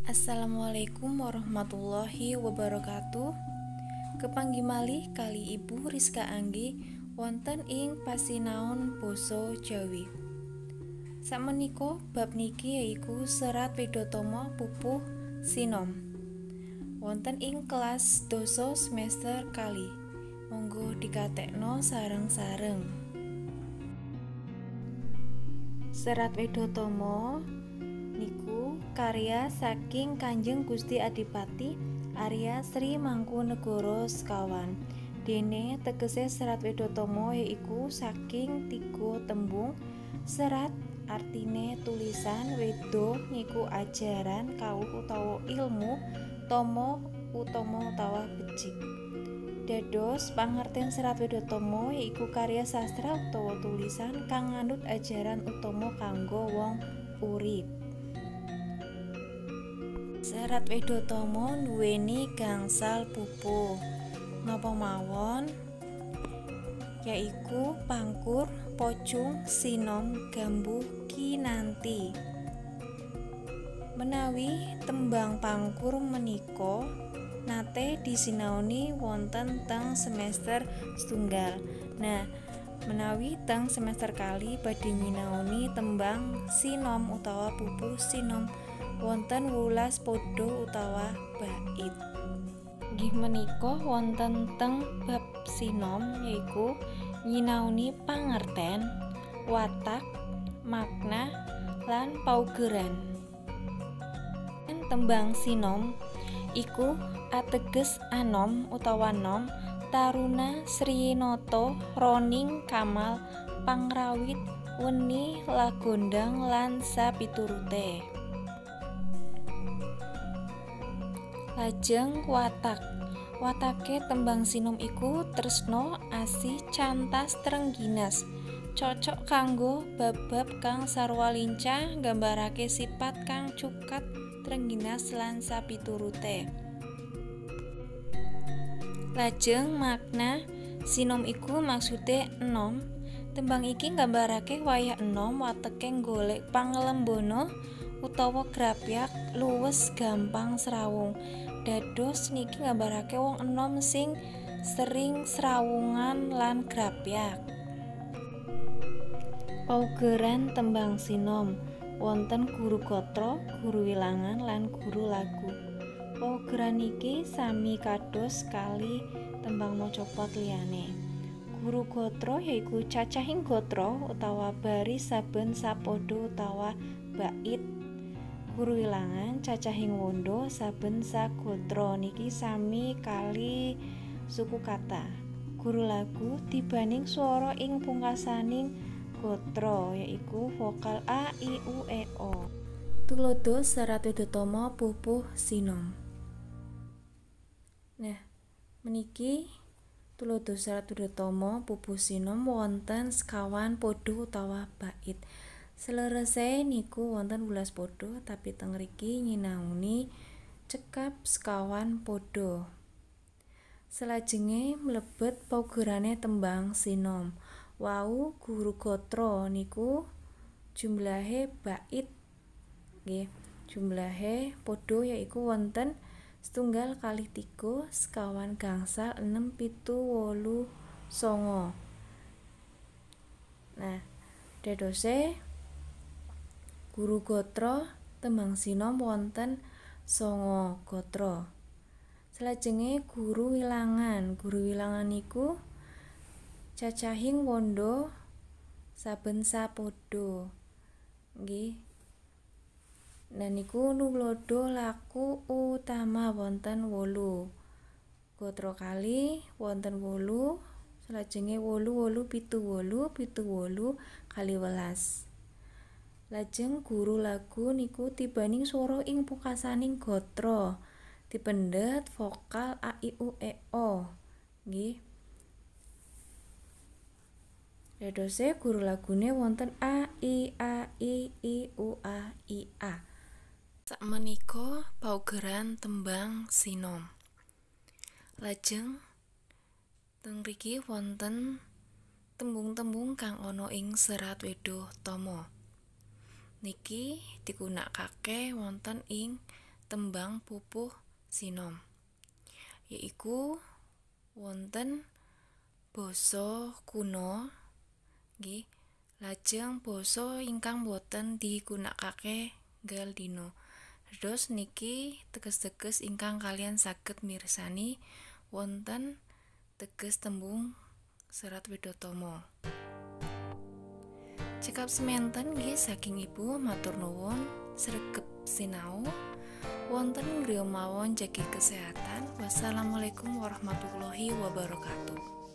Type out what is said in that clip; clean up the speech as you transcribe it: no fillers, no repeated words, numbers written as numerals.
Assalamualaikum warahmatullahi wabarakatuh. Kepanggih malih kali Ibu Rizka Anggi wonten ing pasinaon basa Jawi. Sakmenika bab niki yaiku Serat Wedhatama Pupuh Sinom. Wonten ing kelas dasa semester kali. Monggo dikatekno sareng-sareng. Serat Wedhatama niku karya saking Kanjeng Gusti Adipati Arya Sri Mangkunegara sekawan. Dene tegese Serat Wedhatama yaiku saking tiga tembung. Serat artine tulisan, wedo niku ajaran kawruh utawa ilmu, tama utama utawa becik. Dados pangerten Serat Wedhatama yaiku karya sastra utawa tulisan kang ngandhut ajaran utama kanggo wong urip. Serat Wedhatama nduweni gangsal pupuh. Napa mawon? Yaiku pangkur, pocung, sinom, gambuh, kinanti. Menawi tembang pangkur menika nate disinaoni wonten teng semester setunggal. Nah, menawi teng semester kali badhe nyinaoni tembang sinom utawa pupuh sinom wonten 18 padha utawa bait. Nggih menika wonten teng bab sinom yaiku nyinaoni pangerten, watak, makna, lan paugeran. Tembang sinom iku ateges anom utawa nom, taruna srinata, roning kamal, pangrawit, weni, lagondang lan sapiturute. Lajeng watak. Watake tembang sinom iku tresna, asih, cantas, trengginas. Cocok kanggo bab-bab kang sarwa lincah, nggambarake sipat kang cukat, trengginas lan sapiturute. Lajeng makna sinom iku maksude enom. Tembang iki nggambarake wayah enom wateke golek panglembana utawa grapyak luwes gampang srawung. Dados niki nggambarake wong enom sing sering srawungan lan grapyak. Paugeran tembang sinom wonten guru gatra, guru wilangan lan guru lagu. Paugeran iki sami kados kali tembang macapat liyane. Guru gatra yaiku cacahing gatra utawa baris saben sapada utawa bait. Guru wilangan cacahing wanda saben sagatra niki sami kali suku kata. Guru lagu tibaning swara ing pungkasaning gatra yaiku vokal a, i, u, e, o. Tuladha Serat Wedhatama Pupuh Sinom. Nah, meniki tuladha Serat Wedhatama Pupuh Sinom wonten sekawan padha utawa bait. Selerese niku wonten 18 padha, tapi teng riki nyinaoni cekap sekawan padha. Selajenge mlebet paugerane tembang sinom. Wau guru gatra niku jumlahe bait nggih, jumlahe padha yaiku wonten 1 kali 3 sekawan gangsal 6 7 8 9. Nah, dadose guru gatra tembang sinom wonten 9 gatra. Selajenge guru wilangan. Guru wilangan niku cacahing wanda saben sapada. Nggih. Nah niku nulodo laku utama wonten 8. Gatra kali wonten 8, salajenge 8 8 7 8 7 8 kali 11. Lajeng guru lagu niku tibaning swara ing pungkasaning gatra, dipendhet vokal a, i, u, e, o. Nggih. Dadose guru lagune wonten a, i, a, i, i, u, a, i, a. Sakmenika paugeran tembang sinom. Lajeng teng mriki wonten tembung-tembung kang ana ing Serat Wedhatama. Niki digunakake wonten ing tembang pupuh sinom, yaiku wonten basa kuno nggih, lajeng basa ingkang boten digunakake nggal dina. Terus niki teges-teges ingkang kalian saged mirsani wonten teges tembung serat Wedhatama. Cekap sementen nggih saking Ibu, matur nuwun, sregep sinau. Wonten griya mawon jagi kesehatan. Wassalamualaikum warahmatullahi wabarakatuh.